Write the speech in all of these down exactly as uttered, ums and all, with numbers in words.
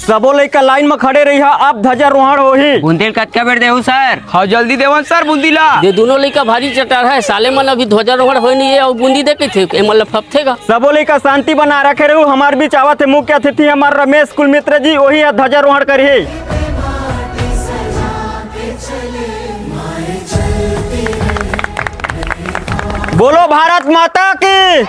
सबो लइका लाइन म खड़े रहिहा, अब ध्वजारोहण होही। बूंदी ल कतका बेर देहू सर? हाँ, जल्दी देवन सर बूंदी ला। ये दूनों लइका भारी चटार हे, साले मन अभी ध्वजारोहण होय नइ हे अउ बूंदी दे कहिथे, एमन ल फपथे गा। सबो लइका शांति बना रखे रहू। हमार बीच आवत हे मुख्य अतिथि हमार रमेश कुलमित्र जी, ओही ह ध्वजारोहण करही। बोलो भारत माता की।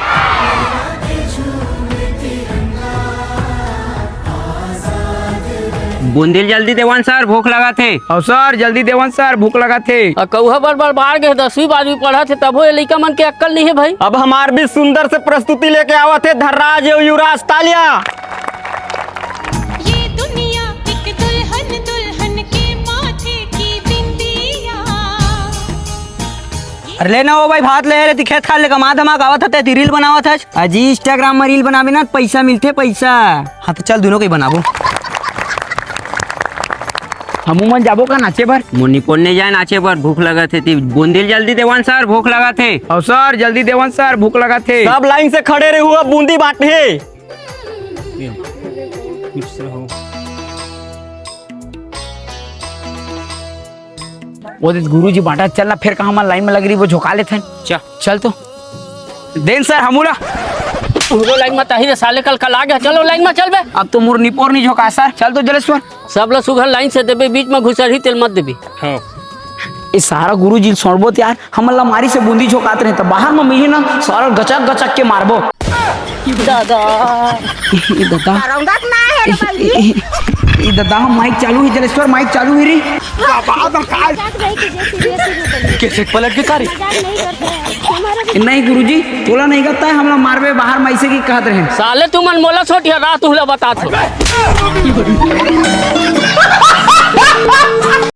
बूंदी ल जल्दी देवन सर, भूख लगत हे। अउ सर, जल्दी देवन सर, भूख लगत हे। अ, कउहा बड़ बड़ बाढ़ गे, दसवीं बारहवीं पढ़त हे, तभो ये लइका मन के अक्कल नइ हे भाई। अब हमार भी सुंदर से प्रस्तुति लेके आवत हे धर्राज अउ युवराज, तालियां। ये दुनिया एक दुल्हन, दुल्हन के माथे की बिंदिया। अरे ले ना ओ भाई, भात ले रे, ती खेत खार ले कमा धमा के आवत हस, ते ती रील बनावत हस। अजी, Instagram म रील बनाबे ना, त पइसा मिलथे, पइसा। हाँ, त चल, दूनों के बनाबो। हमू मन जाबो का नाचे बर? मोर निपोर नइ जाय नाचे बर, भूख लगत हे। ती बूंदी ल जल्दी देवन सर, भूख लगत हे। अउ सर, जल्दी देवन सर, भूख लगत हे। सब लाइन से खड़े रहू, अब बूंदी बांटही। ओ दे गुरुजी बांटत चल ना, फेर कहाँ मन लाइन म लग रही, वो झोंका लेथन। चल। चल तो। देन सर, हमू ला। तोरो लाइन म ताही रे साले, कल कल आ गे। चलो लाइन म चल बे। अब तो मोर निपोर नइ झोंका सर। चल तो जलेश्वर। सब ला सुघर लाइन से देबे, बीच म घुसरही तेल मत देबे। हाँ। ए सारा गुरुजी ल सोड़बो त यार, हमन ला मारी से बूंदी झोंकात रहे, त बाहर म मिलही ना, सारा गचक गचक के मारबो। दादा। ए दादा। करौंदा त ना हे रे बल्ली। ए दादा, माइक चालू हे, जलेश्वर, माइक चालू हे रे। कैसे पलट के सारे? नहीं गुरुजी, तोला नहीं कहता है, हमला मारबे बाहर म अइसे कि कहत रहे। साले तुमन मोला छोटिया रात उहला बतात हो।